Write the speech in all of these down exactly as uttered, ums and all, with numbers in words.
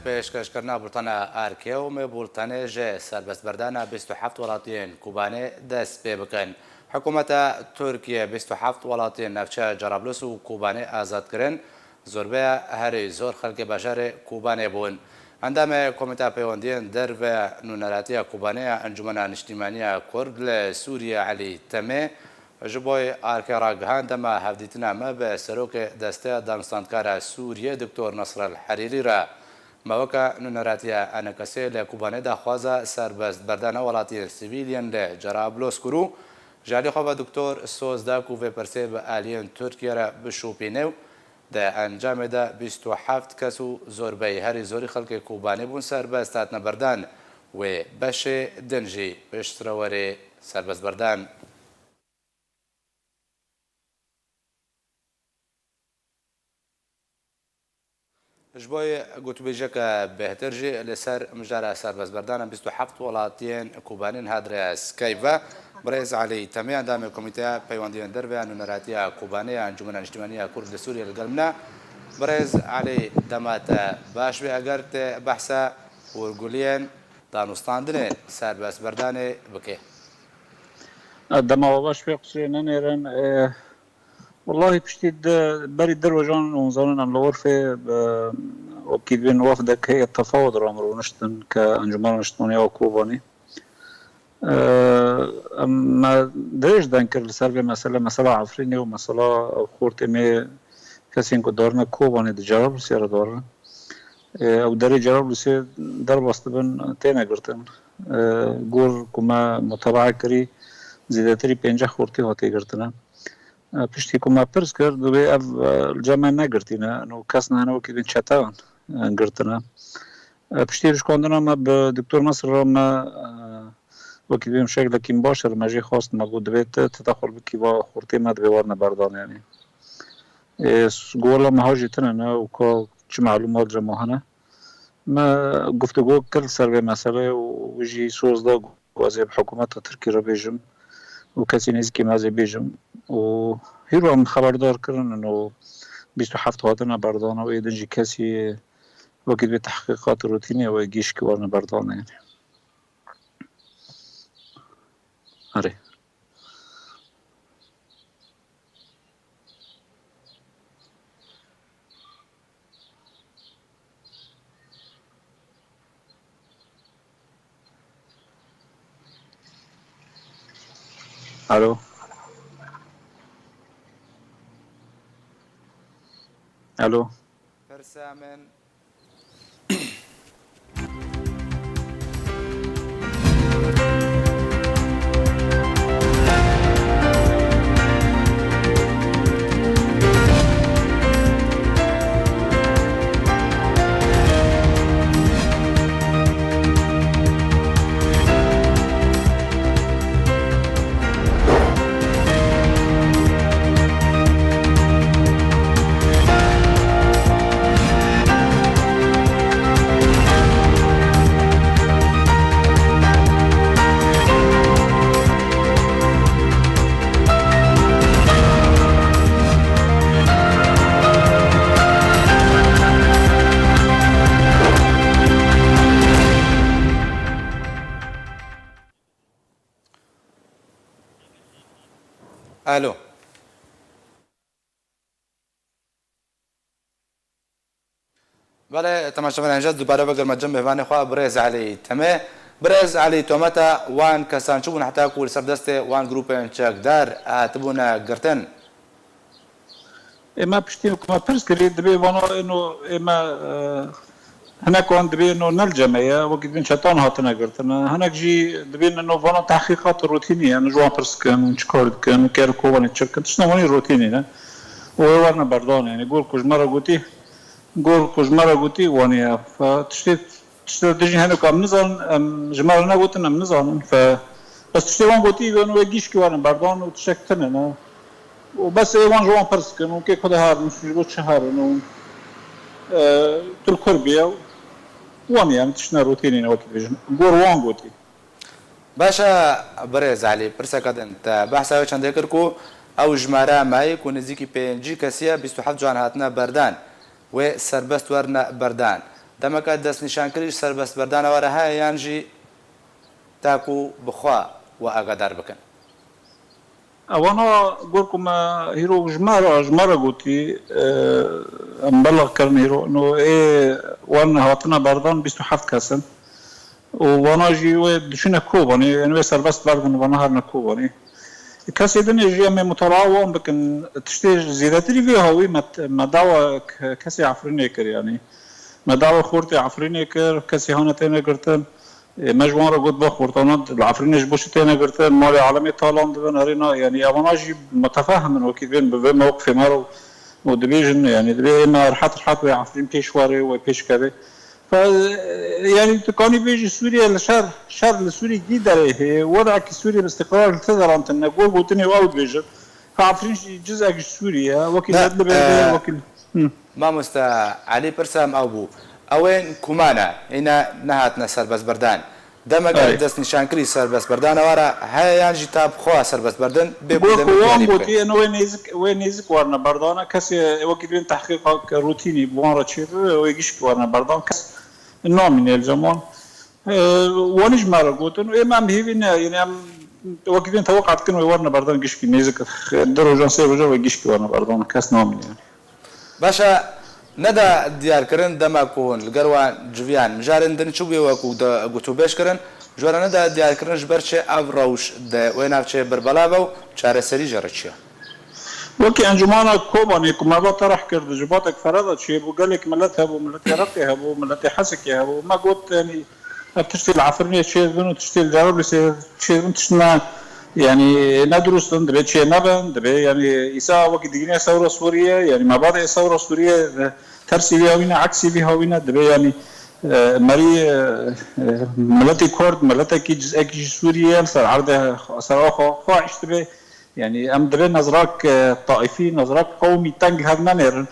Pêşkêşkirina bultena Erkê û me bultenê ji serbestberdana bîst û heft welatiyên Kobanê dest pê bikin. Hikûmeta Tirkiye bîst û heft welatiyên navçeya Cerablus û Kobanê azad kirin, zorbeya herî zor xelkê bajarê Kobanê bûn. Endamê Komîteya Peywendiyên Derve Nûneratiya Kobanê ya Encûmena Niştîmaniya Kurd li Sûriye Elî Temê ji bo arkê ragihand dema hevdîtina me bi serokê Desteya Danûstandkara Sûriyê Doktor Nasr El Herîrî re. Me weke nûneratiya Enekesê li Kobanê daxwaza serbestberdana welatiyên sivîl yên li Cerablus kir û ji alî xwe ve Doktor soz da ku vê pirsê bi aliyên Tirkiye re bişopîne û di encamê de bîst û heft kes û zorbeyî herî zorî xelkê Kobanê bûn serbest hatine berdan. Wê beşê din jî piştre were serbestberdan. Ji bo gotûbêjeke bêhtir jî li ser mijara serbestberdana bîst û heft welatiyên Kobanên hat rêya Skype ve birêz Elî Temê, endamê Komîteya Peywendiyên Derve ya Nûneratiya Kobanê ya Encûmena Niştîmaniya Kurd li Sûriyê li gel min e. Birêz Elî, dema te baş be eger te behsa hûrguliyên danûstandinê serbestberdanê bike. Dema we baş be, qusûrê nenêrin. E, wellahî piştî de, berî du rojan hûn zanin em li Urfê, e, wekî dibên wefdek heyet tefawud re em rûniştin ke Encûmena Niştîmaniya Kobanê. E, em, me dirêj deng kir li ser vê mesele, mesela Efrînê û mesela xortê me kesên ku darine Kobanê di Cerablusê re darin. E, ew derê Cerablusê derbas dibin, têne girtin. E, gor ku me mutebaa kirî, zêdetirî pênceh xortî hatiye girtine. E, piştî ku me pirs kir, dibê ev, e, li cem me negirtîne. Eno kes nehene wekî bin çeteyan, e, girtine. E, piştî rişkandina me bi Doktor Nasir re me, e, wekî dibê şeklekî baş e, me jê xwest, me got, dibê tu, tu te xwe bikî va xortê me dibê warine berdan, yanî. Ê, s-, gola me hajî tune ne û ka çi melûmat ji me hene. Me guftûgo kir li ser vê meseleyê û wî jî soz da ku ez ê bi hikûmeta Tirkî re bêjim û kesî nêzîkî me ez ê bêjim û hîro em xeberdar kirin û bîst û heft hatine berdan û êdin jî kesî wekî divê tehqîqat rûtînî ew ê gişkî warine berdan, yanî. Erê. Alo. Alo. Pirsa min. Alo. Belê, temaşevanên hêja, dubare vegerime cem mêvanê xwe, birêz Elî Temê. Birêz Elî, tometa wan kesan çi bûn heta ku li ser destê wan grûpên çekdar hatibûne girtin? Ê me piştî ku me pirs kirî, dibê vana êno ê me, e, hinek wan dibê êno ne li cem me ye, wekî dibên çetan hatine girtin. Hinek jî dibên êno vana tehqîqat rûtînî ye, ji wan pirs dikin, çi kar dikin, ker Kobanê çi dikin, tiştên wanî rûtînî ne. Û wê werine berdan, yanî gor ku ji me re gotî, gor ku ji me re gotî, wanî ye. Fe tiştê Tiştê dijî hene ku em nizanin, em ji me re negotin, em nizanin. Fe, bes tiştê wan gotî, wan wê gişkî werin berdan û tiştek tune ne. Û bes ê wan ji wan pirs dikin û kê ku de herin, ji bo çi herin û, e, tu li kur bûye û wan, em tiştine rûtînî ne wekî dibêjin. Gor wan gotî. Baş e, birêz Elî, pirseke din. Te behsa wê çendê kir ku ew jimare me ye ku nêzîkî pêncî kesî ye, bîst û heft can hatine berdan. Wê serbest werine berdan. Demeke destnîşankirî ji serbestberdana we re heye yan jî ta ku bi xwe we agadar bikin? Ewana gor ku me hîro ji me re, ji me re gotî, e, em belav kirin hîro. No ê wan hatine berdan bîst û heft kes in. Û vana jî wê diçine ku vanî, yani wê serbest berdin, vana herine ku vanî. Kesê din ê jî em ê mutalaa wan bikin. Tiştê zêdetirî vê hawî me, me dawa kesê Efrînê kir, yani. Me dawa xortê Efrînê kir, kesê hane têne girtin. Ê, me ji wan re got, "Be xortana li Efrînê ji bo çi têne girtin? Malê alemê talan dibin, herê na." Yani evana jî mutefehim in, wekî bên bi vê mewqifê me re û dibêjin, yani dibê ê me rehet rehet wê Efrîn pêş werê, wê pêş kevê. Fe, yani tu kanî bêjî Sûriye li şer, şer li Sûrî gî derê heye, wedekî Sûrî bi îstiqrar li ti deran tune, gor gotinê ew dibêjin. Fe Efrîn jî cizek ji Sûrî ye, wekî Ne, Medlibê e, wekî. Hı. Mamoste Elî, pirsa em ew bû. Ew ên ku mane, hîne nehatine serbestberdan. Demeke Ey. destnîşankirî serbestberdana we re heye yan jî ta bi xwe serbestberdin bê ku Gor ku demekî wan Elî bike? gotî, eno wê nêzik, wê nêzik werine berdana. Kesê wekî dibên tehqîqat rûtînî bi wan re çêdibe, wê gişkî werine berdan. Kes namîne li cem wan. E, wanî ji me re gotin, ê me em hêvî ne, yani em wekî dibên teweqa dikin wê werine berdan gişkî nêzik, du rojan sê rojan wê gişkî werine berdan. Kes namîne yani. Baş e, neda diyarkirin dema ku hûn li gel wan civiyan mijarên din çi bûye wekû de gotûbêj kirin, ji we re neda diyarkirin ji ber çi ev rewş di wê navçeyê birbelav e û çareserî jê re çi ye? Wekî Encûmana Kobanê ku me va tereh kir, di civatek Fereda çêbû, gelek milet hebû, miletê Reqê hebû, miletê Hesekê hebû. Me got, yanî, Ev tiştê li Efrînê çêdibin û tiştê li Cerablûsê çêdibin tişt ne, yanî ne dirust in, dibê çê nebin, dibê yanî îsa wekî digine sewra Sûriye, yanî mebadê sewra Sûriye tersî vî hawîne, eksî vî hawîne, dibê yanî e, merî e, e, miletî Kurd, miletekî cizekî ji Sûriye li ser erdê ser axa xwe îş dibe. Yanî em dibê nezrak e, taîfî, nezrak qewmî teng li hev nenêrin.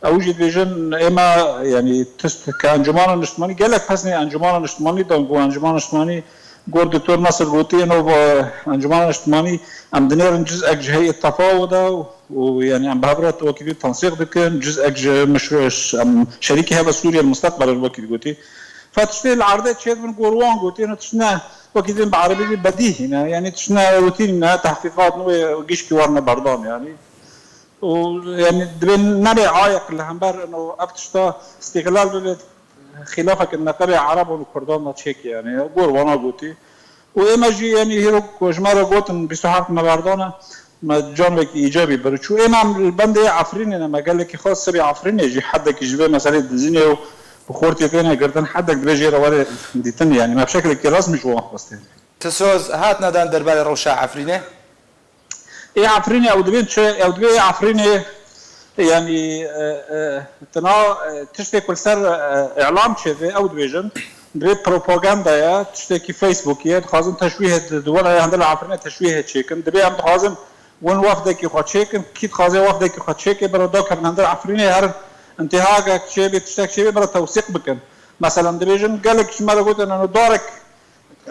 Ew jî dibêjin ê me, yanî tişt ke Encûmana Niştimanî, gelek pesnê Encûmana Niştimanî dan ku Encûmana Niştimanî gor Doktor Nasir gotî, eno va Encûmana Niştimanî em dinêrin cizek ji heyê tefawo de û yanî em bi hev re wekî dî tensîq dikin, cizek ji mişro-, em şerîkî hev e Sûriye li mustaqbel wekî dî gotî. Fe tiştê li erdê çêdibin gor wan gotî, eno tişt ne, wekî dibên bi erebî dibê bedîhî ne, yanî tişt ne rûtînî ne, tehqîqat ne wê gişkî werine berdan yanî. Û yanî dibê nebe ayeq li hember eno ev tişta îstîxlal bibe, xîlafeke neqebê Ereban û Kurdan de çêke yanî, gor wana gotî. Û ê me jî yanî hîro ku ji me re gotin bîst û heft me berdane, me canvekî îcabî bir çû. Ê me em li bendê Efrînê ne, me gelekî xwe sibê Efrînê jî hedekî ji vê meselê dizînê û bi xortê têne girtin, hedek dibê jê re were dîtin, yanî me bi şeklekî resmî ji wan xwestê. Ti soz hatine dan derbarê rewşa Efrînê? Ê Efrînê ew dibên çi? Ew dibê ê Efrînê, yanî, e, e, tina, e, tiştê ku li ser, e, îlam çêbe, ew dibêjin. Dibê propaganda ye, tiştekî Facebookî ye, dixwazin teşwîhê di, di wela hende li Efrînê teşwîhê çêkin. Dibê em dixwazin win wexdekî xwe çêkin, kî dixwaze wexdekî xwe çêke, bira dakevin hende Efrînê herin intihakek çêbe, tiştek çêbe, bira tewsîq bikin. Meselen dibêjin, gelek ji me re gotin, eno darek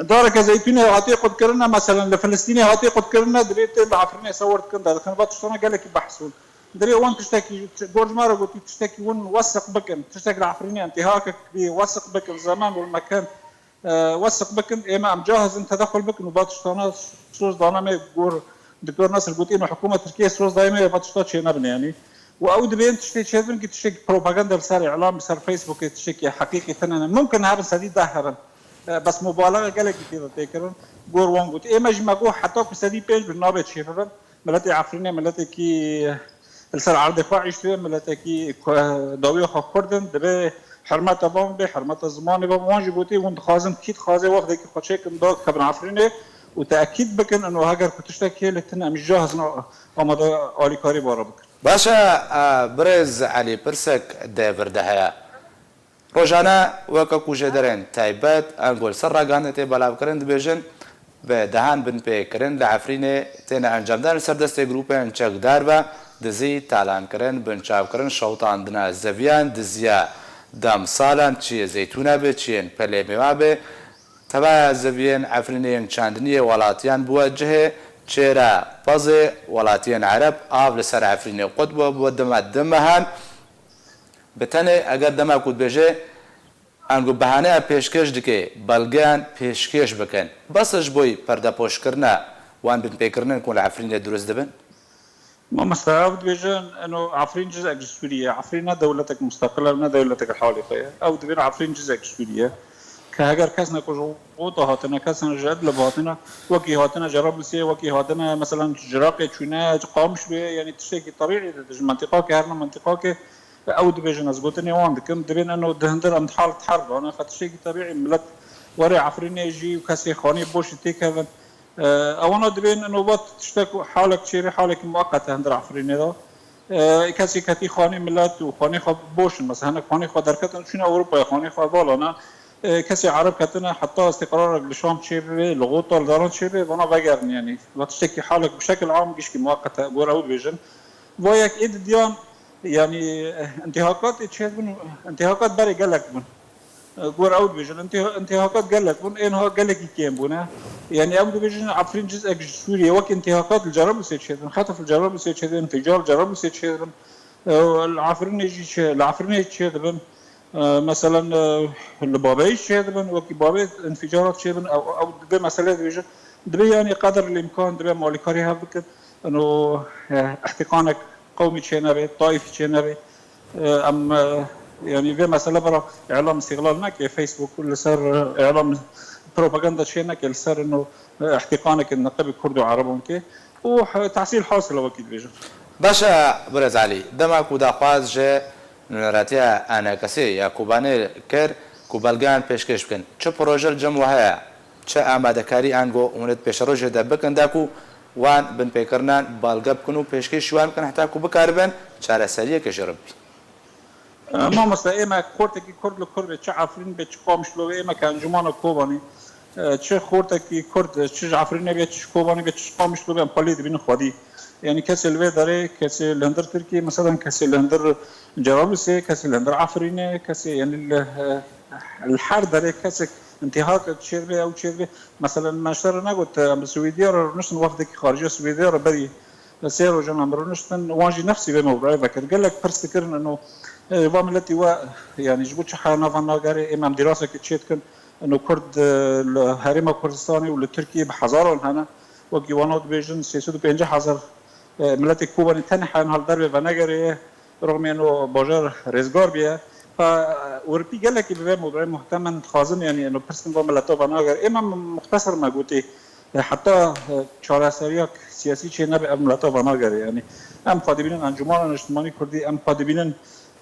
Dareke zeytûnê hatiye qutkirine, meselen li Filistînê hatiye qutkirine, dibê tên li Efrînê sewir dikin, derdixin. Va tiştana gelekî behs bûn. Dibê wan tiştekî, gor ji me re gotî, tiştekî win wesiq bikin, tiştek li Efrînê intihakek bî wesiq bikin, zeman û mekan, e, wesiq bikin, ê me em cahiz in tedexul bikin û va tiştana soz dane me gor Doktor Nasir gotî, êno hikûmet Tirkiyê soz dayê me, va tişta çênebin yanî. Û ew dibên tiştê çêdibin ki tiştekî propaganda li ser îlam, li ser Facebookê tiştekî heqîqî tune ne. Mumkin hebin sedî deh hebin. E, bes mubalaxe gelekî tê de tê kirin. Gor wan got, ê me jî me got heta ku sedî pênc bin nabe çêbibin. Miletê Efrînê miletekî li ser erdê xwe îş dibe, miletekî ku dawiya xwe Kurd in, dibe hurmeta van bê, hurmeta zimanê van. Wan jî gotî, hûn dixwazin, kî dixwaze wextekî xwe çêkin, dakevin Efrînê û tekîd bikin, ino heger ku tiştek heye li tune, em jî cahizin amade alîkarî ba re bikin. Baş e, birêz Elî, pirsek di vir de heye. Rojane weke ku jêderên taybet ango li ser ragihandinê tê belavkirin dibêjin, bi dehan binpêkirin li Efrînê têne encamdan li ser destê grûpên çekdar ve dizî, talankirin, binçavkirin, şewitandina zeviyan, diziya demsalan, çiyê zeytûna be, çiyên pelê mêwa be, tevaya zeviyên Efrînê yên çandiniyê welatiyan bûye cihê çêra pezê welatiyên Ereb, av li ser Efrînê qut bû, bû dema du mehan. Bi tenê eger dema ku dibêje Ango behaneya pêşkêş dike, belgeyan pêşkêş bikin. Bes ji bo perdepoşkirina wan binpêkirinin ku li Efrînê durust dibin? Mamoste, ew dibêjin, eno Efrîn cizek ji Sûriyê ye. Efrîn ne dewletek musteqil e, ne dewletek li halê xwe ye. Ew dibên Efrîn cizek ji Sûriyê ye. Ke heger kesne ku ji Xota hatine, kesne ji Idlib hatine, wekî hatine Cerablusê, wekî hatine, meselan, ji Iraqê çûne, ji Qamişloyê, yanî tiştekî tebîî de ji mentiqakê herine mentiqakê, ew dibêjin, ez gotinê wan dikim, dibên eno di hundir em di halet herb de ne, xwe tiştekî tebîî, milet were Efrînê jî û kesê xanê boşî têkevin. E, ewana dibên eno vat tiştek, halek çêbê, halekî muqet e hundir Efrînê de. E, kesê ketî xanê milet û xanê xwe boş in. Mesela hinek xanê xwe derketin, çûne Ewropayê, xanê xwe vala ne. E, kesê Ereb ketine, heta îstîqrarek li Şam çêbibe, li Xota, li daran çêbe, vana vegerin, yanî. Va tiştekî halek bi şekil am gişkî muqet e, gor ew dibêjin. Va yek ê didiyan, yanî, e, intîhakat ê çêdibin, intîhakat berê gelek bûn. E, gor ew dibêjin, intîha-, intîhakat gelek bûn, ên ha gelekî kêm bûne. Yanî ew dibêjin, Efrîn cizek ji Sûriyê, wek intîhakat li Cerablusê çêdibin, xetef li Cerablusê çêdibin, înficar li Cerablusê çêdibin. E, li Efrînê jî çê-, li Efrînê çêdibin. E, meselen, e, li Babeyî çêdibin, wekî Babê înficarat çêdibin, ew, ew vê meseleyê dibêjin. Dibê yanî qeder lîmkan, dibê em alîkarî hev bikin. Eno, e, îhtîqanek qewmî çênebe, taîfî çênebe. E, em, e, yanî vê mesele bera îlam îstîxlal neke, Facebook li ser, e, îlam propaganda çê neke, li ser eno, e, îhtîqaneke neqebî Kurd û Ereban ke. Û, e, tehsîl hasil e wekî dibêjin. Baş e, Birêz Elî, dema ku daxwaz ji nûneratiya A N K S'ê ya Kobanê kir ku belgeyan pêşkêş bikin, çi proje li cem we heye? Çi amadekarî ango hûn ê di pêşerojê de bikin da ku wan binpêkirinan belge bikin û pêşkêşî wan bikin heta ku bikaribin çareseriyeke ji rib bîn? E, mamoste, ê me xortekî Kurd li Kurd be, çi Efrîn be, çi Qamişlo be, ê me ke Encûmana Kobanê, e, çi xortekî Kurd, çi ji Efrînê be, çi ji Kobanê be, çi ji Qamişlo be, em xwe lê dibînin xwedî. Yanî kesê li vê derê, kesê li hundir Tirkiyê, meselen kesê li hundir Cerablusê, kesê li hundir Efrînê, kesê, yanî li, e, li her derê kesek intîhak çêdibe, ew çêdibe. Meselen, me ji te re negot, em bi Swêdiya re rûniştin, wefdekî xarici ya Swêdiya re berî sê rojan em rûniştin, wan jî nefsî vê mewduê vekir. Gelek pirs dikirin, eno, e, va miletî we, yanî ji bo çi heya nava nagere, ê me em dîrasekê çê dikin, eno Kurd, e, li Herêma Kurdistanê û li Tirkiyê bi hezaran hene, wekî wana dibêjin, sê sed û pêncî hezar, e, miletê Kobanê tenê heyan hal dervê venegere ye. Rixmê eno bajar rêzgar bûye. Fa, Ewropî gelekî bi vê mewduê muhtemen dixwazin, yanî eno pirsên va mileta va nagere. Ê me muxteser me gotî, e, heta, e, çareseriyak siyasî çê nebe ev mileta va nagere. Yanî em xwe dibînin Encûmana Niştimanî Kurdî, em xwe dibînin,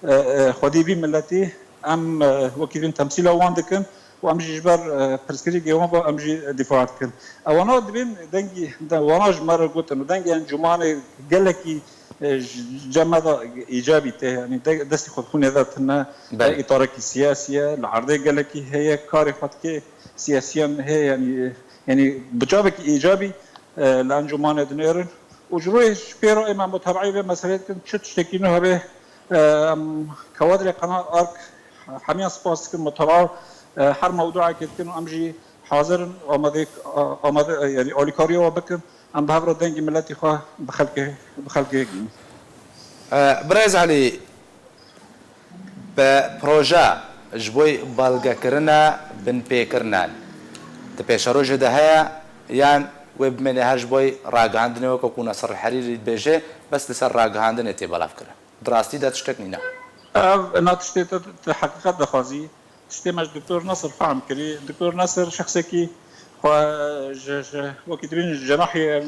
e, e, xwedî vî miletî, em, e, wekî dibîn temsîla wan dikin û em jî ji ber, e, pirsgirêkê wan ve em jî dîfa dikin. Ewana dibên dengî, de, wana ji me re gotin û dengê encûmanê gelekî, e, ji cem me de îcabî tê, yanî de, destî xwe di xûnê de tine, Belê. Îtarekî siyasî ye, li erdê gelekî heye, karê xwe dike, siyasiyan heye, yanî, yanî bi çavekî îcabî, e, li encûmanê dinêrin. Û ji royê ji pê re ê me mutebeeyê vê meselê dikin, çi tiştekî nû hebe, e, em kewadrê qena Ark hemiyan spas dikin, mutebaa, e, her mewduekê dikin û em jî hazir in, amade, amade, e, yanî alîkariya we bikin, em bi hev re dengê miletî xwe bi xelkê, bi xelkê gînin. E, Birêz Elî, bi proje ji bo belgekirina binpêkirinan di pêşerojê de heye yan wê bimêne her ji bo ragihandinê weke ku Nasir Herîrî dibêje, bes li ser ragihandinê tê belavkirin? Di rastî de tiştek nîne. Ev, na tiştê te, te heqîqet dixwazî. Tiştê me ji Doktor Nasir fehm kirî. Doktor Nasir şexsekî xwe ji, ji, wekî dibîn cenahî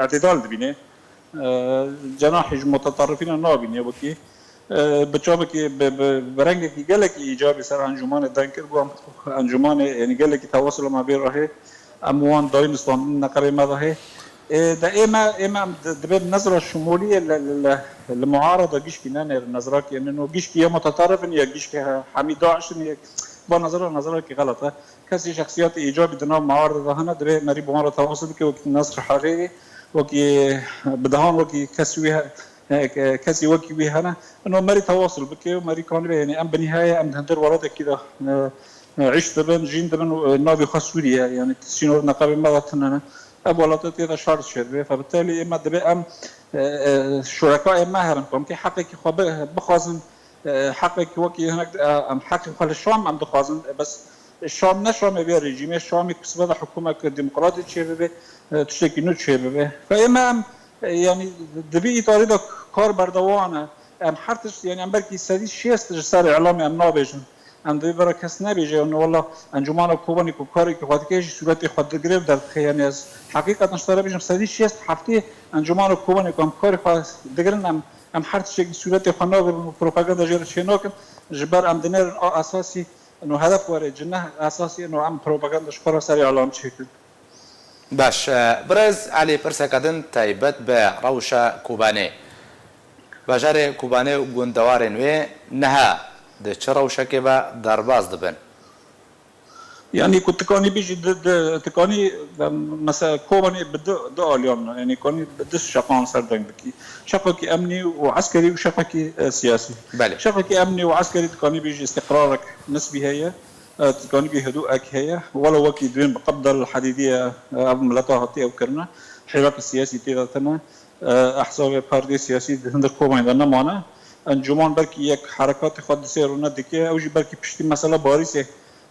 îtîdal dibîne. E, cenahî ji muteterifînan nabîne wekî. E, bi çavekî, bi, bi, bi rengekî gelekî îcabî ser encûmanê deng kir, got, em encûmanê, yanî gelekî tewasula me bê rehê. Em wan dayîn standin neqebê me de hê. Ê, de ê me, ê me em di-, dibê bi nezra şimoliyê li, li, li, li muarada gişkî nenêrin, nezrakî, yanî no gişkî ya mutetarif in, ya gişkî he-, hemî DAIŞ in, ya va nezra, nezrakî xelet e. Kesî şexsiyatê îcabî di nav muarada de hene, dibê merî bi wan re tewasil bike, wekî Nasir Herîrî, wekî bi dehan wekî kes wî he-, e, ke-, kesî wekî wî hene. Ino merî tewasil bike û merî kanibe, yanî em bi nîhayê em di hundir welatekî de, e, e, îş dibin, jîn dibin, e, navê xwe Sûriye, yanî sînor neqebê me de tune ne. Ev welate tê de şer çêdibe. Febitelî ê me dibê em, e, e, şurekayê me herin, ku em tê heqekî xwe bi-, bixwazin, E, heqekî wekî hinek, e, em heqê xwe li Şam em dixwazin. E, bes Şam ne Şamê vê rejîmê, Şamê ku sibe de hikûmek demokratî çêbibe, e, tiştekî nû çêbibe. Fe ême em, e, yanî di vî îtarî de kar berdewam e. Em her tişt, yanî em belkî sedî şêst ji ser îlamê em nabêjin. Em divê bira kes nebêje, yanî wela Encûmana Kobanê ku karekî xwe dike jî sûretê xwe digire û derdixe. Yanî ez heqîqeten ji te re bêjim, sedî şêst heftê Encûmana Kobanê ku em karê xwe digirin, em, em her tiştekî sûretê xwe nagirin û propaganda jê re çê nakin. Ji ber em dinêrin a esasî, ino hedef were, ci ne esasî, ino em propaganda ji xwe re serê alam çêkin. Baş, e, birêz Elî, pirseke din taybet bi rewşa Kobanê. Bajarê Kobanê û gundewarên wê niha di çi rewşekê ve derbas dibin? Yanî ku tikanî bijî di, di, tikanî, em, mesela Kobanê bi du, du aliyan, yanî kanî bi du şeqan ser deng bikî. Şeqekî emnî û eskerî û şeqekî, e, siyasî. Belê. Şeqekî emnî û eskerî tikanî bijî îstiqrarek nisbî heye. E, tikanî bî hidûek heye. Welo wekî dibên bi qebdel hedîdî ye, e, ev mileta hatiye ew kirine. Hîraka siyasî tê de tine. E, ehzabê perdê siyasî di hindir Kobanê de nemane. Encûman belkî yek herekatê xwe di sê rûne dike. Ew jî belkî piştî mesela Barîsê,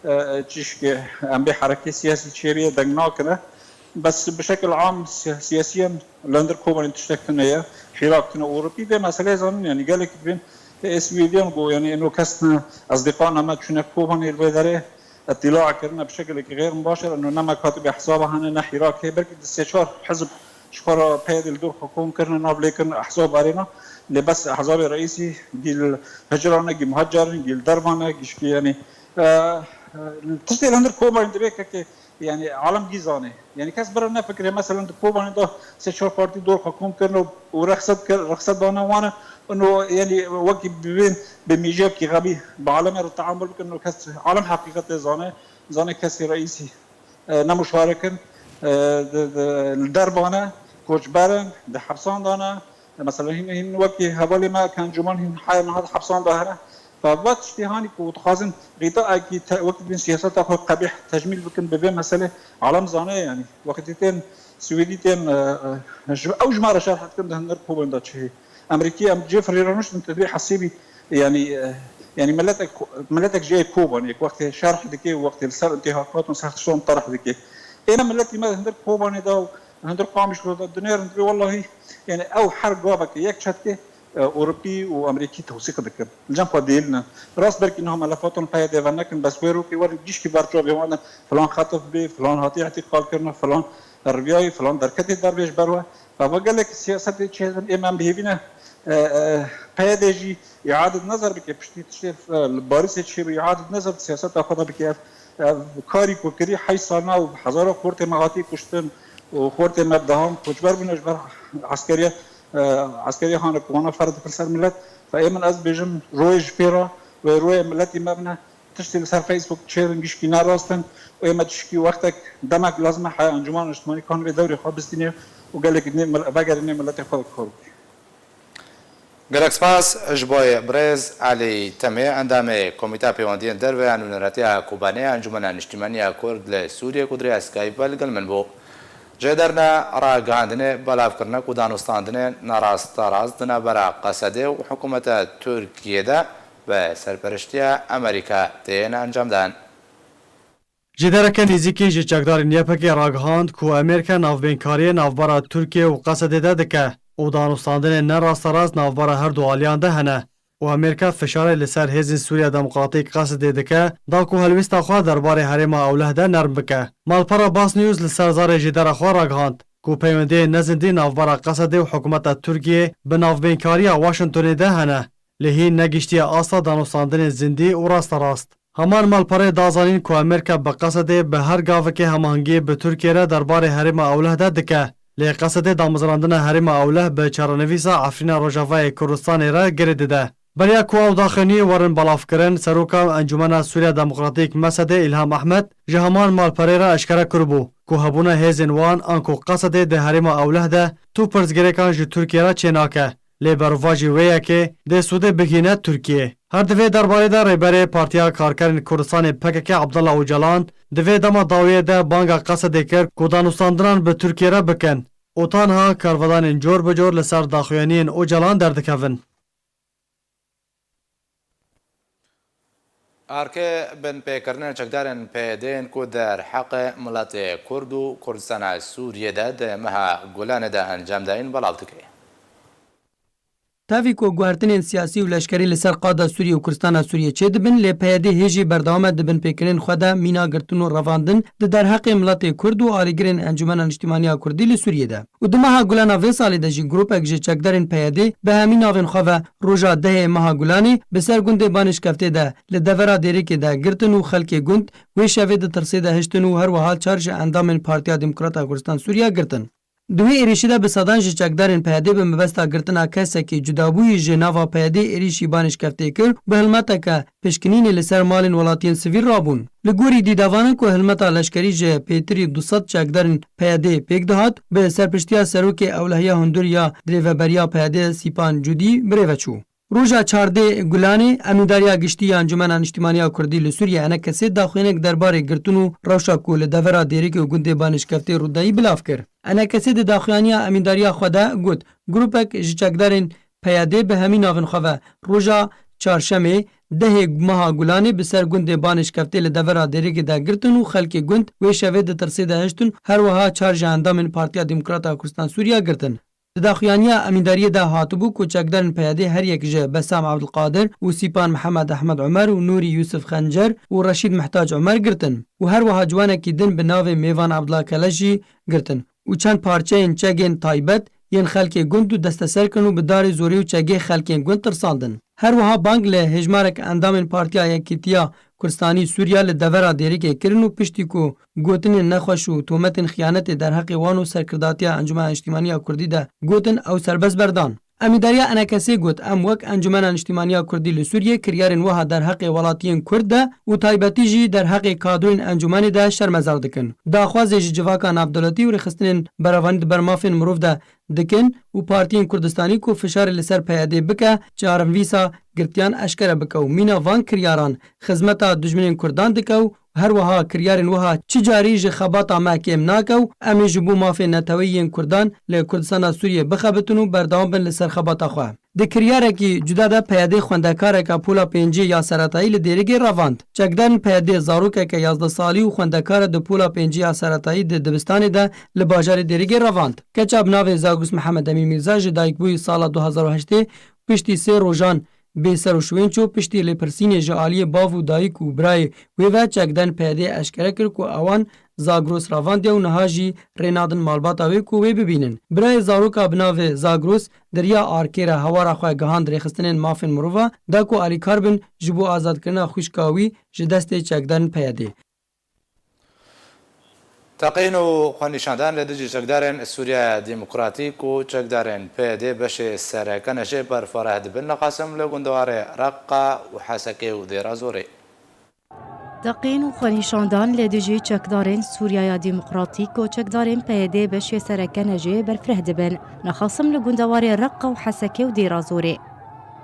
e, çişkê em bê herekê siyasî çêbîye deng nakine. Bes bi şekil am si-, siyasiyen li hundir Kobanê tiştek tune ye. Hîrak tune Ewropî vê meseleyê zanin, yanî gelek dibên, e, Swêdiyan got, yanî eno kes ne, ezdiqana me çûne Kobanê li vê derê, îtîla kirine bi şekilekî xêr mubaşir, eno ne me katibê hesaba hene, ne Hîrak heye, belkî di sê çar hizb ji xwe re peyedê li dor xwe kom kirine, nav lê kirine ehzab erêna, lê bes ehzabê reîsî gî li hicran e, gî muhacer in, gî li derman e, gişkî, yanî, e, e, tiştê li hundir Kobanê dibê kekê, yanî alem gî zane. Yanî kes bira nefikire, mesela di Kobanê de sê çar partî dor xwe kom kirin û, û rexset kir, rexset dane wan e. Û yanî wekî bibên bi mîjekî xebî bi alemê re teamul bikin û kes alem heqîqetê zane. Zane kesê reîsî, e, ne muşarik in, e, di, di, li derban e, koçber in, di hepsan de ne. Mesela hîn, hîn wekî hevalê me ke encûman hîn haya niha di hepsan de hene. Fa va tiştê hanî ku dixwazin rîtaekî te-, wekî dibên siyaseta xwe qebîh tecmîl bikin, bi vê meselê alem zane, yanî wextê tên Swêdî tên, e, e, ji, ew ji me re şerh dikin di hundir Kobanê de çi heye. Emerîkî em cê firê re nuştin, tu divê hesêbî, yanî, e, yanî miletek, miletek jê Kobanê wextê şerh dike û wextê li ser intihakatin ser tiştan terh dike. Ême miletî me di hundir Kobanê de û hundir Qamişlo de dinêrin, divê wellahî, yanî ew her gaveke yek çetke, e, Ewropî û Amerîkî tewsîq dikin. Li cem xwe dihêlin. Rast belkî niha melefatin peyê dê venekin, bes wê rokê werin gişkî ber çavê wan de filan xetif bê, filan hatiye îtîqal kirine, filan riviyayî, filan derketê derbêj ber we. Eva gelek siyasetê çêdin, ê me em bi hêvî ne, e, e, peyê dê jî îadet nezer bike, piştî tiştê, e, li Barîsê çêbû îadet nezer di siyaseta xwe de bike. Ev, ev karî ku kirî heyş sal na û hezara xortê me hatî kuştin û xortê me bi dehan koçber bûne ji ber eskeriya, e, eskeriya hane ku wana ferz dikir ser milet. Fe ê min ez bêjim royê ji pê re wê royê miletî me bine. Tiştê li ser Facebook çêrin gişkî ne rast in û ê me tişkî wextek demek lazim e heya Encûmana Niştimanî kan vê dewrê xwe bistîne û gelekî nê mil-, vegerê nê miletê xwe bi kar bikê. Gelek spas ji bo birêz Elî Temê, endamê Komîta Pêwendiyên Derve ya Nûneretiya Kobanê ya Encûmena Niştimanî ya Kurd li Sûriyê ku di rêya Skype ve li gel min bû. Jêderine ragihandinê belav kirine ku danûstandinên nerasterast di navbera Qesedê û hikûmeta Tirkiyê de bi serperiştiya Amerîka tên encamdan. Jêdereke nêzîkî ji çekdarên Y P G ragihand ku Amerîka navbênkariyê navbera Tirkiye û Qesedê de dike û danûstandinên ne rasterast navbera her du aliyan de hene û Amerîka fişarê li ser hêzên Sûriya Demokratîk Qesedê dike da ku helwêsta xwe derbarê Herêma Ewleh de nerm bike. Malpera Basnews li ser zarê jêdera xwe ragihand ku peywendiyên nezindî navbera Qesedê û hikûmeta Tirkiyê bi navbênkariya Washingtonê de hene, lê hîn negihiştiye asta danûstandinên zindî û rasterast. Heman malperê da zanîn ku Amerîka bi Qesedê bi her gavekê hemahengiyê bi Tirkiye re derbarê Herêma Ewleh de dike, lê Qesedê damezrandina Herêma Ewleh bi çarenivîsa Efrîna Rojavayê Kurdistanê re girê dide. Beriya ku ew daxuyaniyê werin belavkirin, Seroka Encûmena Sûriya Demokratîk, MESEDê, Îlham Ehmed, ji heman malperê re eşkere kiribû ku hebûna hêzên wan anku Qesedê di Herêma Ewleh de tu pirsgirêkan ji Tirkiye re çênake, lê berovajî wê yekê dê sûdê bigihîne Tirkiyê. Her di vê derbarê de Rêberê Partiya Karkerên Kurdistanê, P K K, Abdullah Ocalan, di vê dema dawiyê de banga Qesedê kir ku danûstandinan bi Tirkiye re bikin û ta niha karvedanên cor bi cor li ser daxuyaniyên Ocalan derdikevin. Arke binpêkirinên çekdarên P Y D'ên ku derheqê miletê Kurd û Kurdistana Sûriyê de di meha Gulanê de encam dayîn belav dike. Tevî ku guhertinên siyasî û leşkerî li ser qada Sûriyê û Kurdistana Sûriyê çêdibin, lê P Y D hêjî berdewam e di binpêkirinên xwe de mîna girtin û revandin di derheqê miletê Kurd û alîgirên Encûmena Niştîmaniya Kurdî li Sûriyê de. Û di meha Gulana vê salê de jî grûpek ji çekdarên P Y D bi hemî navên xwe ve roja dehê meha Gulanê bi ser gundê Banê Şkeftê de li devera Dêrikê de girtin û xelkê gund wê şevê di tirsê de hiştin û her wiha çar ji endamên Partiya Demokrata Kurdistan Sûriya girtin. Di wê êrîşî de bi sedan ji çekdarên P Y D bi mebesta girtina kesekî cudabûyî ji nava P Y D êrîşî Banê Şkeftê kir, bi hilmeteke pişkinînê li ser malên welatiyên sivîl rabûn. Li gorî dîdavanan ku hilmeta leşkerî ji pêtirî du sed çekdarên P Y D pêk dihat, bi serpiştiya serokê ewlehiya hundir ya dirêveberiya P Y D Sîpan Cudî birêve çû. Roja çardê Gulanê, Emîndariya Giştî ya Encûmena Niştîmaniya Kurdî li Sûriyê, ENKSê, daxuyanek derbarê girtin û rewşa ku li devera Dêrikê û gundê Banê Şkeftê rûdayî belav kir. ENKSê di daxuyaniya emîndariya xwe de got, grûpek ji çekdarên P Y D bi hemî navên xwe ve roja çarşemê, dehê meha Gulanê bi ser gundê Banê Şkeftê li devera Dêrikê de girtin û xelkê gund wê şevê di tirsê de hiştin, her wiha çar ji endamên Partiya Demokrata Kurdistan Sûriya girtin. Di daxuyaniya emîndariyê de hatibû ku çekdarên P Y D her yek ji Besam Abdulkadir û Sîpan Mihemed Ehmed Umer û Nûrî Yusuf Xencer û Reşîd Mihtac Umer girtin û her wiha ciwanekî din bi navê Mêvan Abdullah Keleş jî girtin û çend parçeyên çegên taybet yên xelkê gund û desteser kirin û bi darê zorê û çegê xelkên gund tirsandin. Her wiha bang li hêjmarek endamên Partiya Yekîtiya Kurdistanî Sûriya li devera Dêrikê kirin û piştî ku gotinên nexweş û tometên xiyanetê derheqê wan û serkirdatiya Encûmena Niştîmaniya Kurdî de gotin, ew serbest berdan. Emîdariya ENKSê got, em wek Encûmena Niştîmaniya Kurdî li Sûriyê kiryarên wiha derheqê welatiyên Kurd de û taybetî jî derheqê kadroyên encûmenê de şermezar dikin. Daxwazê ji civaka navdewletî û rêxistinên berevanî di ber mafên mirov de dikin û partiyên Kurdistanî ku fişarê li ser P Y D bike, çarenivîsa girtiyan eşkere bike û mîna van kiryaran xizmeta dijminên Kurdan dike û her wiha kiryarên wiha çi carî ji xebata me kêm nake û em ê ji bo mafên neteweyî yên Kurdan li Kurdistana Sûriyê bixebitin û berdewam bin li ser xebata xwe. Di kiryarekî cuda de P Y D xwendekareke pola pêncê ya seretayî li Dêrikê revand. Çekdarên P Y D zarokeke yazdeh salî û xwendekar e di pola pêncê ya seretayî di dibistanê de li bajarê Dêrikê revand. Keça bi navê Zagros Mihemed Emîn Mîrza ji dayikbûyî sala du hazar û heştê piştî sê rojan bê ser û şwên çû, piştî lêpirsînê ji aliyê bav û dayik û birayê wê ve çekdarên P Y D eşkere kir ku ewan Zagros ravandiye û niha jî rê nadin malbata wê ku wê bibînin. Birayê zaroka bi navê Zagros di riya arkê re hewara xwe gihand rêxistinên mafên mirova, da ku alîkar bin ji bo azadkirina xwişka wî ji destê çekdarên P Y D. Teqîn û xwenîşandan li dijî çekdarên Sûriya Demokratîk û çekdarên P Y D beşê sereke neşê berfareh dibin li Qasim li gundewarê Reqa û Hesekê û Dêra Zorê. Teqîn û xwenîşandan li dijî çekdarên Sûriyaya Demokratîk û çekdarên P Y D beşê sereke neşê berfireh dibin. Nexasim li gundewarê Reqa û Hesekê û Dêra Zorê.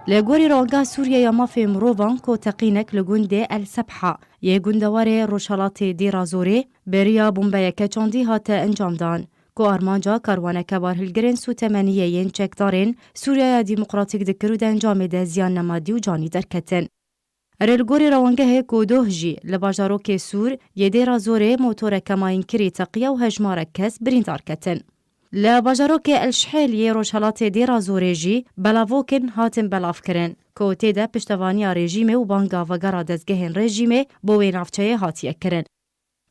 Li gorî Rewanga Sûriye ya Mafê Mirovan ku teqînek li gundê El Sebha yê gundewarê rojhelatê Dêra Zorê, beriya bombeyeke çandî hate encamdan, ku armanca karwaneke barhilgirên sûtemeniyê yên çekdarên Sûriyaya Demokratîk dikir û di encamê de ziyan nemadî û canî derketin. Erê li gorî rewangehê ku doh jî li bajarokê Sûr yê Dêra Zorê motoreke mayînkirî teqiya û hejmarek kes birîndar ketin. Li bajarokê El Şihêl yê rojhelatê Dêra Zorê jî belavokên hatin belavkirin, ku tê de piştevaniya rejîmê û banga vegera dezgehên rejîmê bo wê navçeyê hatiye kirin.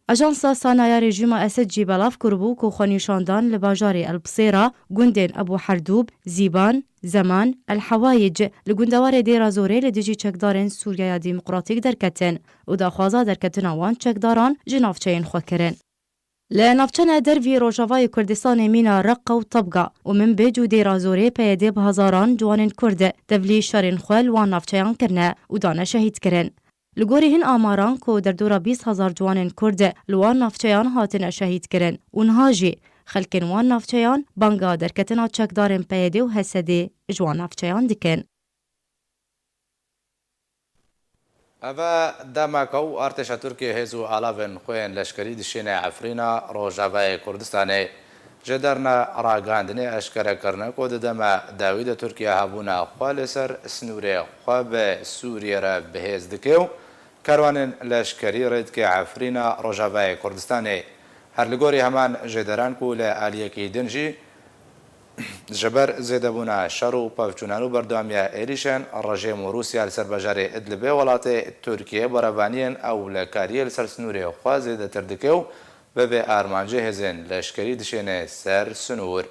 Ajansa Sanaya rejîma Esed jî belav kiribû ku xwenîşandan li bajarê El Bisêra, gundên Ebû Herdûb, Zîban, Zeman, El Hewayic li gundewarê Dêra Zorê li dijî çekdarên Sûriyaya Demokratîk derketin û daxwaza derketina wan çekdaran ji navçeyên xwe kirin. Li navçene dervî Rojavayê Kurdistanê mîna Reqa û Tebga û Minbic û Dêra Zorê P Y D bi hezaran ciwanên Kurd tevlî şerên xwe li wan navçeyan kirine û dane şehîd kirin. Li gorî hin amaran ku derdora bîst hezar ciwanên Kurd li wan navçeyan hatine şehîd kirin û niha jî xelkên wan navçeyan banga derketina çekdarên P Y D û H S D ji wan navçeyan dikin. Eve demeke û artêşa Tirkiyê hêz û alavên xwe yên leşkerî dişîne Efrîna Rojavayê Kurdistanê. Ji derna ragihandinê eşkere kirine ku di dema dawî de Tirkiye hebûna xwe li ser sinûrê xwe bi Sûriyê re bi hêz dike û Karwanên leşkerî rê dike Efrîna Rojavayê Kurdistanê. Her li gorî heman jêderan ku li aliyekî din jî ji ber zêdebûna şer û pevçûnan û berdewamiya êrîşên rejîm û Rûsya li ser bajarê Idlibê welatê Tirkiyê berevaniyên ewlekariyê li ser sinûrê xwe zêdetir dike û bi vê armancê hêzên leşkerî dişêne ser sinûr.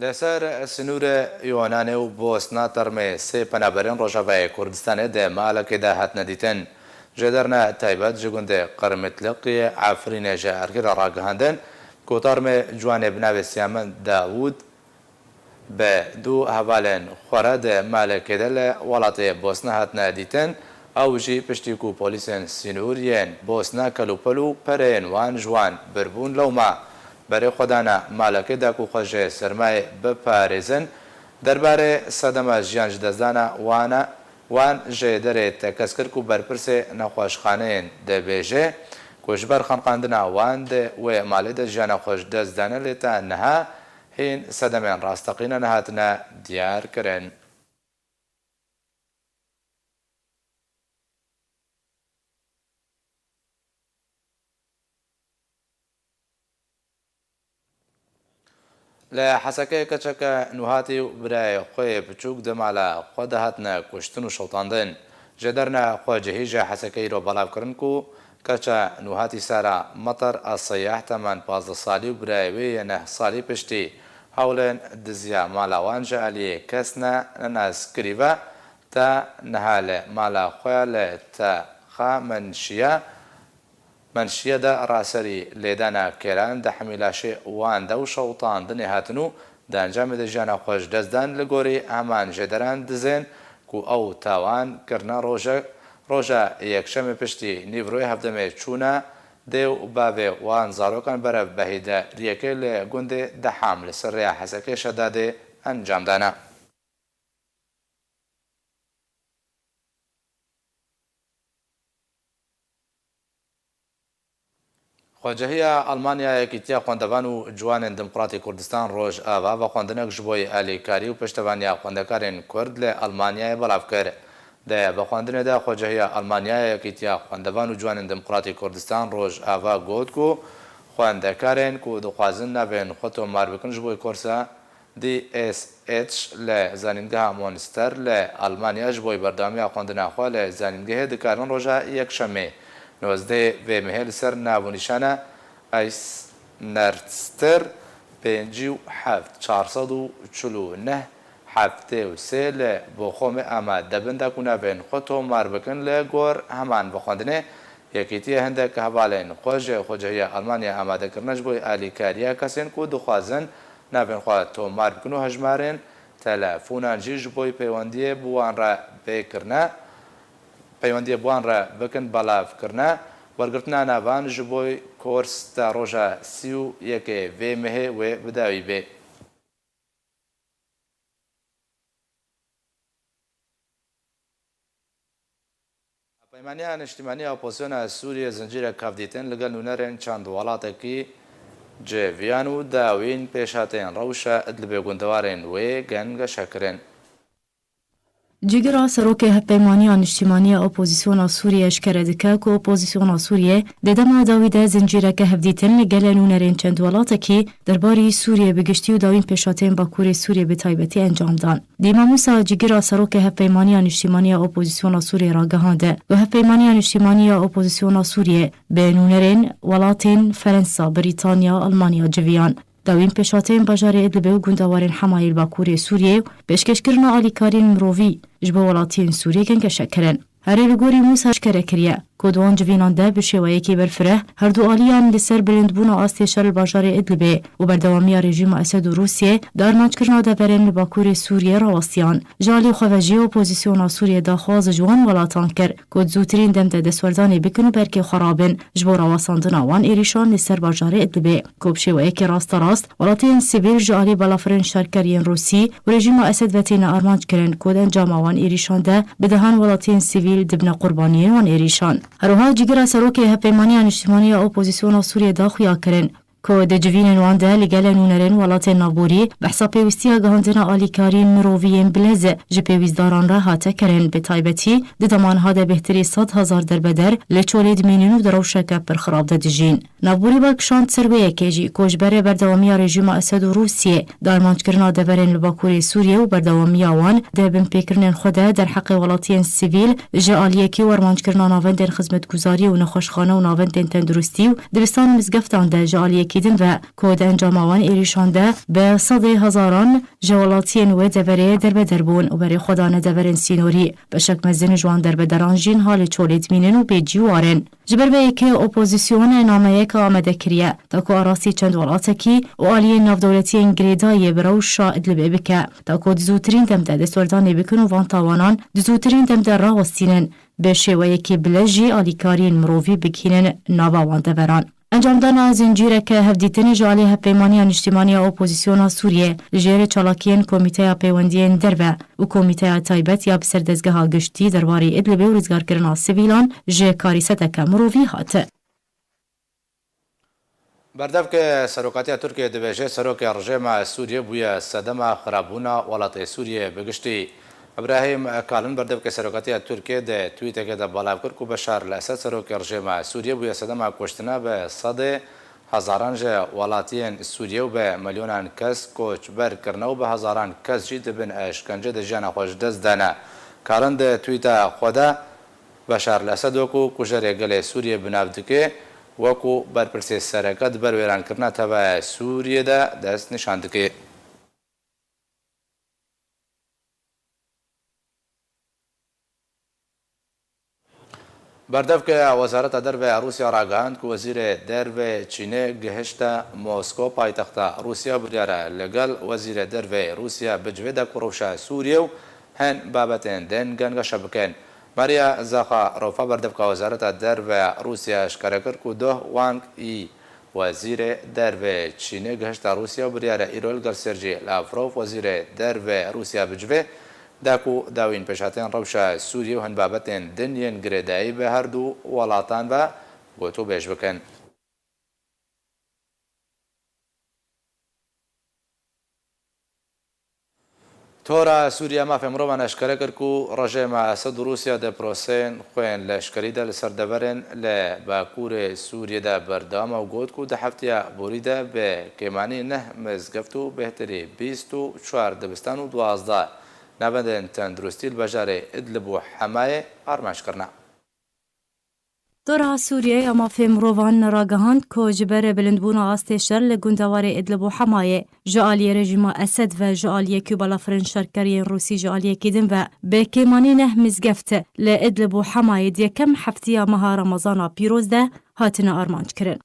Li ser sinûrê Yunanê û Bosna termê sê penaberên Rojavayê Kurdistanê di malekê de hatine dîtin. Jêderine taybet ji gundê Qirmitliqiyê Efrînê ji erkê re ragihandin ku termê ciwanê bi navê Siyamin Dawûd bi du hevalên xwe re di malekê de li welatê Bosna hatine dîtin. Ew jî piştî ku polîsên sînor yên Bosna kelûpel û pereyên wan ji wan birbûn lewma berê xwe dane malekê de ku xwe ji sermayê biparêzin. Derbarê sedema jiyan ji destdana wan e, wan jêderê tekez kir ku berpirsê nexweşxaneyên dibêje ku ji ber xeniqandina wan di wê malê de jiyana xwe ji dest dane, lê ta niha hîn sedemên rasteqîne nehatine diyar kirin. Li Hesekê keçeke nûhatî û birayê xwe yê biçûk di mala xwe de hatine kuştin û şewitandin. Jêderine xwecihî ji Hesekê îro belav kirin ku keça nûhatî Sara Meter a Seyah temen pazdeh salî û birayê wê yê neh salî piştî hewlên diziya mala wan ji aliyê kes ne nenaskirî ve ta niha li mala xwe ya li Texa Menşiya Menşiye de raserî lêdana kêran di hemî laşê wan de û şewitandinê hatin û di encamê de jiyana xwe ji dest dan. Li gorî heman jêderan dizên ku ew tawan kirine roje, roja yekşemê piştî nîvroyê hevdemê çûne dê û bavê wan zarokan berev behî de riyekê li gundê Deham li ser rêya Hesekê Şedadê encam dane. Xwecehiya Almanya ya Yekîtiya Xwendevan û Ciwanên Demokratî Kurdistan Rojava vexwendinek ji bo alîkarî û piştevaniya xwendekarên Kurd li Almanyayê belav kir. Di vexwendinê de Xwecehiya Almanya ya Yekîtiya Xwendevan û Ciwanên Demokratî Kurdistan Rojava got ku xwendekarên ku dixwazin navên xwe tomar bikin ji bo kursa D S H li Zanîngeha Münster li Almanya ji bo berdewamiya xwendina xwe li zanîngehê dikarin roja Yekşemê nozdehê vê mehê li ser nav û nîşana Eisnerster pêncî û heft çar sed û çil û neh heftê û sê li Boxomê amade bin da ku navên xwe tomar bikin. Li gor heman vexwendinê Yekîtiyê hindek hevalên xwe ji Xwecehiya Almanya amade kirine ji bo alîkariya kesên ku dixwazin navên xwe tomar bikin û hejmarên telefonan jî ji bo peywendiyê bi wan re bê kirine, peywendiyê bi wan re bikin belav kirine. Wergirtina navan ji bo kors ta roja sî û yekê vê mehê wê bi dawî bê. Hevpeymaniya Niştimanî ya Opozisyona Sûriyê zincîrek hevdîtin li gel nûnerên çend welatekî civiyan û dawîn pêşhateyên rewşa Idlibê gundewarên wê gengeşe kirin. Cîgira Serokê Hevpeymaniya Niştimanî ya Opozisyona Sûriyê eşkere dike ku Opozisyona Sûriyê di dema dawî de zincîreke hevdîtin li gel nûnerên çend welatekî derbarî Sûriyê bi giştî û dawîn pêşhateyên Bakurê Sûriyê bi taybetî encam dan. Dîma Mûsa, cîgira Serokê Hevpeymaniya Niştimanî ya Opozisyona Sûriyê ragihande ku Hevpeymaniya Niştimanî ya Opozisyona Sûriyê bi nûnerên welatên Ferensa, Brîtanya, Almanya civiyan. Dawîn pêşhateyên bajarê Idlibê û gundewarên Hemayê li Bakurê Sûriyê û pêşkêşkirina alîkariyên mirovî ji bo welatiyên Sûriyê gengeşe kirin. Herê li gorî Mûsa eşkere kiriye ku di wan civînan de bi şêweyekî berfireh herdu aliyan li ser bilindbûna astê şer li bajarê Idlibê û berdewamiya rejîma Esed û Rûsiyê di armanckirina deverên li Bakurê Sûriyê rawastiyan. Ji alî xwe ve jî opozisyona Sûriyê daxwaz ji wan welatan kir ku di zûtirîn dem de destwerdanê bikin û berkê xwe rabin ji bo rawestandina wan êrîşan li ser bajarê Idlibê. Ku bi şêweyekî rasterast welatên sivîl ji alî balafirên şerker yên Rûsî û rejîma Esed ve têne armanc kirin ku di encama wan êrîşan de bi dehan welatên sivîl dibine qurbaniyên wan êrîşan. Her wiha cîgira Serokê Hevpeymaniya Niştimanî ya Opozisyona Sûriyê da xuya kirin ku di civînên wan de li gele nûnerên welatên navborî behsa pêwîstiya gihandina alîkariyên mirovî yên bilez ji pêwîstdaran re hate kirin, bi taybetî di dema niha de bêhtirî sed hezar derbeder li çolê dimînin û di rewşeke pir xirab de dijîn. Navborî bal kişand ser wê yekê jî ku ji berê berdewamiya rejîma Esed û Rûsiyê di armanckirina deverên li Bakurê Sûriyê û berdewamiya wan di binpêkirinên xwe de derheqê welatiyên sivîl ji aliyekî û armanckirina navendên xizmetguzariyê û nexweşxane û navendên tenduristî û dibistan û mizgeftan de ji aliyekî din ve ku di encama wan êrîşan de bi sedê hezaran ji welatiyên wê deverê derbeder bûn û berê xwe dane deverên sînorî. Beşek mezin ji wan derbederan jî niha li çolê dimînin û bêcîwar in. Ji ber vê yekê opozîsyon nameyek amade kiriye, ta ku arastî çend welatekî û aliyên navdewletiyên girêdayî bi rewşa Idlibê bike, ta ku di zûtirîn dem de destwerdanê bikin û van tawanan di zûtirîn dem de rawestînin, bi şêweyekî bilez jî alîkariyên mirovî bigihînin nava wan deveran. Encamdana zincîreke hevdîtinê ji alî Hevpeymaniya Niştîmanî ya Opozîsyona Sûriyê li jêrê çalakiyên Komîteya Peywendiyên Derve û Komîteya Taybet ya bi ser Dezgeha Giştî derbarê Idlibê û rizgarkirina sivîlan ji karîseteke mirovî hat. Berdevke Serokatiya Tirkiyê dibêje, serokê rejêma Sûriyê bûye sedema xirabûna welatê Sûriyê bi giştî. Îbrahîm Kalin, berdevke Serokatiya Tirkiyê, di twîtekê de belav kir ku Beşar el Esed, serokê rejêma Sûriyê, bûye sedema kuştina bi sedê hezaran ji welatiyên Sûriyê û bi milyonan kes koçber kirine û bi hezaran kes jî di bin eşkence de jiyana xwe ji dest dane. Kalin di twîta xwe de Beşar el Esed wekû kujerê gelê Sûriyê bi nav dike, wekû berpirsê sereke di ber wêrankirina tevaya Sûriyê de dest nîşan dike. Berdevke Wezareta Derve ya Rûsya ragihand ku Wezîrê Derve Çînê gihişte Mosko, paytexta Rûsya, biryare li gel Wezîrê Derve Rûsya bicivê de ku rewşa Sûriyê û hin babetên din gengaşe bikin. Maria Zakharova, berdevka Wezareta Derve ya Rûsya, eşkere kir ku doh Wang Yi, Wezîrê Derve Çînê, gihişte Rûsya û biryare îro li gel Sergey Lavrov, Wezîrê Derve Rûsya, bicive, da ku dawîn pêşhatên rewşa Sûriyê û hin babetên din yên girêdayî bi her du welatan ve gotûbêj bikin. Tora Sûriye Mafê Mirovan eşkere kir ku rejêma Esed û Rûsya di proseyên xwe yên leşkerî de li ser deverên li Bakurê Sûriyê de berdewam e û got ku di heftiya borî de bi kêmanî neh mizgeft û bêhtirî bîst û çar dibistan û duwazdeh navendên tenduristî li bajarê Idlib û Hemayê armanc kirine. Tora Sûriye ya Mafê Mirovan ragihand ku ji ber bilindbûna astê şer li gundewarê Idlib û Hemayê ji aliyê rejîma Esed ve ji aliyekî û balafirên şerker yên Rûsî ji aliyekî din ve bi kêmanî neh mizgeft li Idlib û Hemayê di yekem heftiya meha Remezana pîroz de hatine armanc kirin.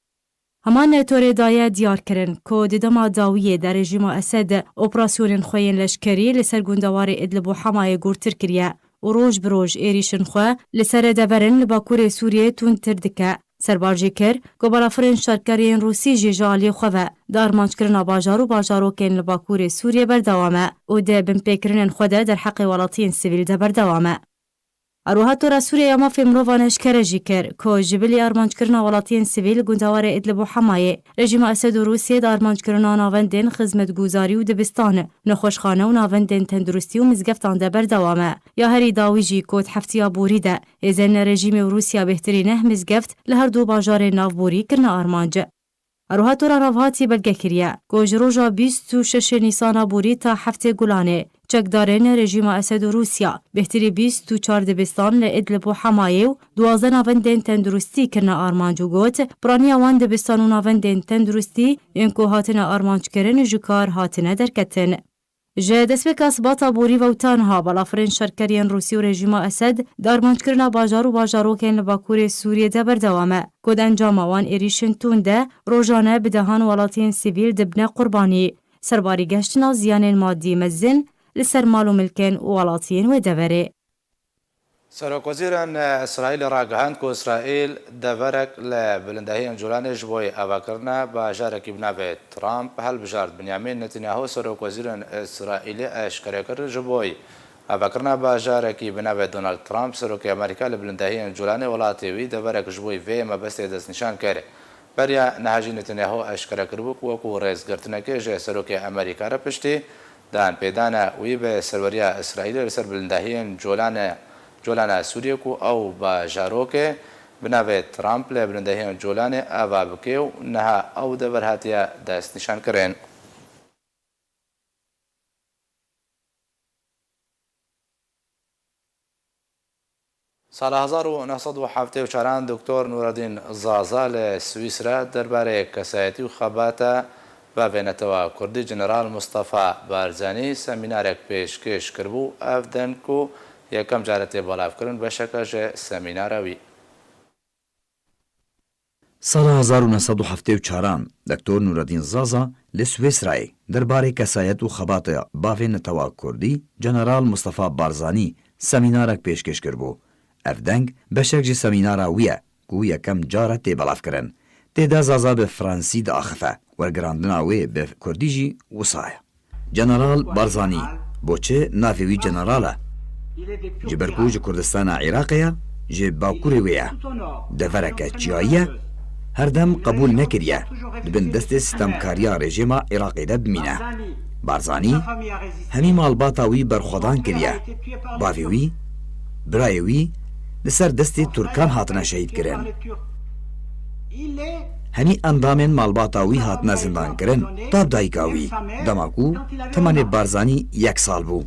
Heman torê daye diyar kirin ku di dema dawiyê de rejîma Esed operasyonên xwe yên leşkerî li ser gundewarê Idlib û Hemayê gurtir kiriye û roj bi roj êrîşên xwe li ser deverên li Bakurê Sûriyê tundtir dike. Serbar jî kir ku balafirên şerker yên Rûsî jî ji aliyê xwe ve di armanckirina bajar û bajarokên li Bakurê Sûriyê berdewam e û di binpêkirinên xwe de derheqê welatiyên sivîl de berdewam e. Her wiha Tora Sûriye ya Mafê Mirovan eşkere jî kir ku ji bilî armanckirina welatiyên sivîl gundewarê Idlib û Hemayê, rejîma Esed û Rûsiyê di armanckirina navendên xizmetguzarî û dibistan, nexweşxane û navendên tenduristî û mizgeftan de berdewam e. Ya herî dawî jî ku di heftiya borî de hêzên rejîmê û Rûsya bêhtirî neh mizgeft li her du bajarên navborî kirine armanc. Her wiha Tora Ravhatî belge kiriye ku ji roja bîst û şeş Nîsana borî ta heftê Gulanê, çekdarên rejîma Esed û Rûsya bêhtirî bîst û çar dibistan li Idlib û Hemayê û duwazdeh navendên tenduristî kirine armanc û got, piraniya wan dibistan û navendên tenduristî yên ku hatine armanckirin ji kar hatine derketin. Ji destpêka sibata borî ve û ta niha balafirên şerker yên Rûsî û rejîma Esed di armanckirina bajar û bajarokên li Bakurê Sûriyê de berdewam e, ku di encama wan êrîşên tund de rojane bi dehan welatiyên sivîl dibine qurbanî, serbarî gehiştina ziyanên madî mezin li ser mal û milkên welatiyên wê deverê. Serokwezîrên Îsraîlê ragihand ku Îsraîl deverek li bilindahiyên Colanê ji bo avakirina bajarekî bi navê Trump hilbijart. Binyamin Netanyahu, serokwezîrên Îsraîlê, eşkere kir, ji bo avakirina bajarekî bi navê Donald Trump, serokê Amerîka, li bilindahiyên Colanê, welatê wî deverek ji bo vê mebestê destnîşan kir. Beriya niha jî Netanyahu eşkere kiribû ku wekû rêzgirtinekê ji serokê Amerîka re piştî danpêdana wî bi serweriya Îsraîlê li ser bilindahiyên colane, colana Sûriyê ku ew bajarokê bi navê Trump li bilindahiyên colanê ava bike û niha ew dever hatiye destnîşankirin. Sala hezar û neh sed û heftê û çaran Doktor Nureddîn Zaza li Swîsra derbarê kesayetî û xebata bavê netewa Kurdî General Mustafa Barzanî semînarek pêşkêş kiribû. Ev deng ku yekem car e tê belavkirin beşeke ji semînara wî. Sala hezar û neh sed û heftê û çaran Doktor Nureddîn Zaza li Swîsrayê derbarê kesayet û xebata bavê netewa Kurdî General Mustafa Barzanî semînarek pêşkêş kiribû. Ev deng beşek ji semînara wî ye ku yekem car e tê belavkirin. Tê de Zaza bi fransî diaxife. Wergirandina wê bi Kurdî jî wisa ye. General Barzanî, bo çi navê wî General e? Ji ber ku ji Kurdistana Iraqê ye, ji bakurê wê ye. Devereke çiyayî ye, her dem qebûl nekiriye di bin destê sitemkariya rejîma Iraqê de bimîne. Barzanî hemî malbata wî berxwedan kiriye. Bavê wî, birayê wî li ser destê Tirkan hatine şehîdkirin. Hemî endamên malbata wî hatine zindankirin, ta dayika wî, dema ku temenê Barzanî yek sal bû.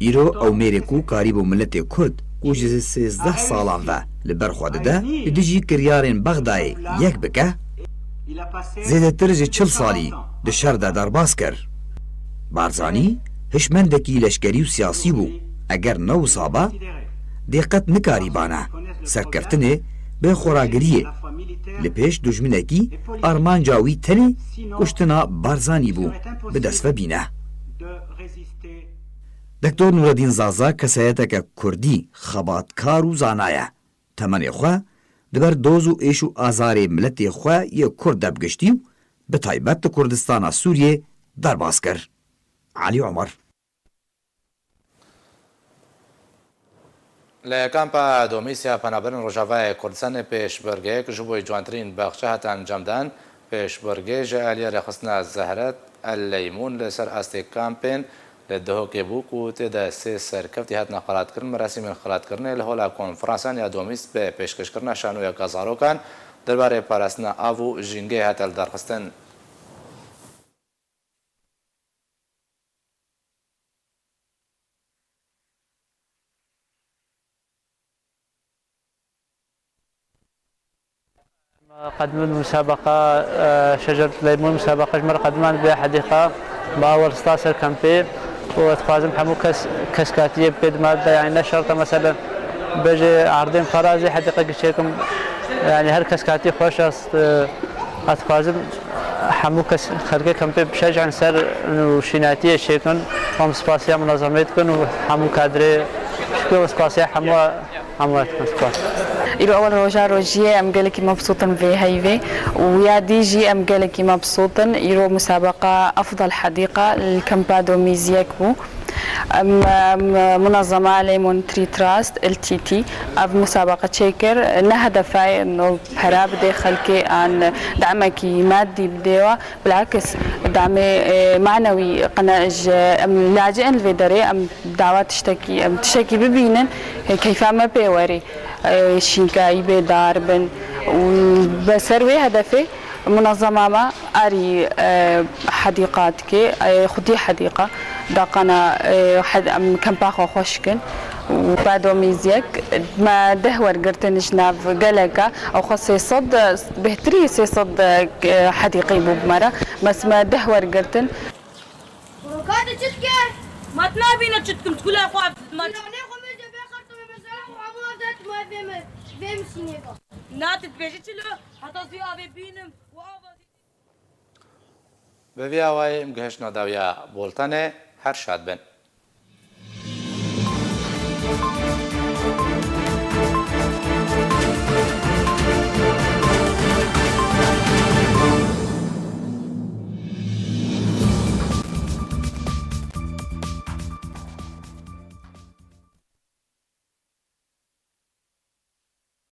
Îro ew mêrê ku karîbû miletê Kurd ku ji sêzdeh salan ve li ber xwe dide, li dijî kiryarên Bexdayê yek bike, zêdetir ji çil salî di şer de derbas kir. Barzanî hişmendekî leşkerî û siyasî bû. Eger ne wisa ba, dê qet nikarîbane serkeftinê bi xweragiriyê. Li pêş dujminekî armanca wî tenê kuştina Barzanî bû, bi dest ve bîne. Doktor Nureddîn Zaza kesayeteke Kurdî, xebatkar û zana ye. Temenê xwe di ber doz û êş û azarê miletê xwe yê Kurd de bi giştî û bi taybet di Kurdistana Sûriyê derbas kir. Elî Omer. Li kampa Domîs ya Penaberên Rojavayê Kurdistanê pêşbirgeyek ji bo ciwantirîn baxçe hate encamdan. Pêşbirgê ji aliyê rêxistina Zehret El Leymûn li ser astê kampên li Duhokê bû ku tê de sê serkeftî hatine xelatkirin. Merasîmên xelatkirinê li Hola Konferansan ya Domîs bi pêşkêşkirina şanoyeke zarokan derbarê parastina av û jîngehê hate lidarxistin. قدمت مسابقة، آه، شجرة الليمون، مسابقة جمر قدمان بها حديقة. باول ستاشر كمبي، وتخوازم حمو كس، كسكاتية بيد مادة، يعني، نشرطة مثلًا، بيجي عرضين فرازي حديقة قشيكم، يعني، هر كسكاتي خوش است، آه، اتخوازم حمو كس، خلقي كمبي بشجع سر إنه شيناتية شيكن، هم سباسيا منظمتكن وحمو كادري، شكو سباسيا حمو. Îro ewil roja rojî ye, em gelekî mebsût in vê heyvê û ya dî jî em gelekî mebsût in. Îro musabeqa Efdal Hedîqa li Kempa Domîziyek bû. Em, em, munezema Lemon Tree Trust, L T T, ev musabeqa çêkir. Ne hedefa ye no pera bidê xelkê an demekî madî bidê wa. Bilakis, damê, e, manewî qene ji em laci'in li vê derê, em dawa tiştekî, em tiştekî bibînin, e, keyfa me pê werê, e, şînka î bêdar bin. Û be ser wê hedefê munezema me arî, e, hedîqa dike, e, xwedî hedîqa daqana, e, hed-, em kempa xwe xweş kin. û Pedomîziyek me deh wergirtin ji nav geleka, ew xwe sê sed, bêhtirî sê sed, e, hedîqî bû bi me re. Bes me deh wergirtin. Ka tu çi dike? Ma tu nabîne çi dikim, tu kula xwe ma. Navnê xwe mêze bê xertime, mesela xwe hemû ev de tu me vê me, vê misînê ba. Na tu dibêjî çilo, heta zî avê bînim û ava zî. Bi vî awayî em gihiştine dawiya boltanê, her şad bin.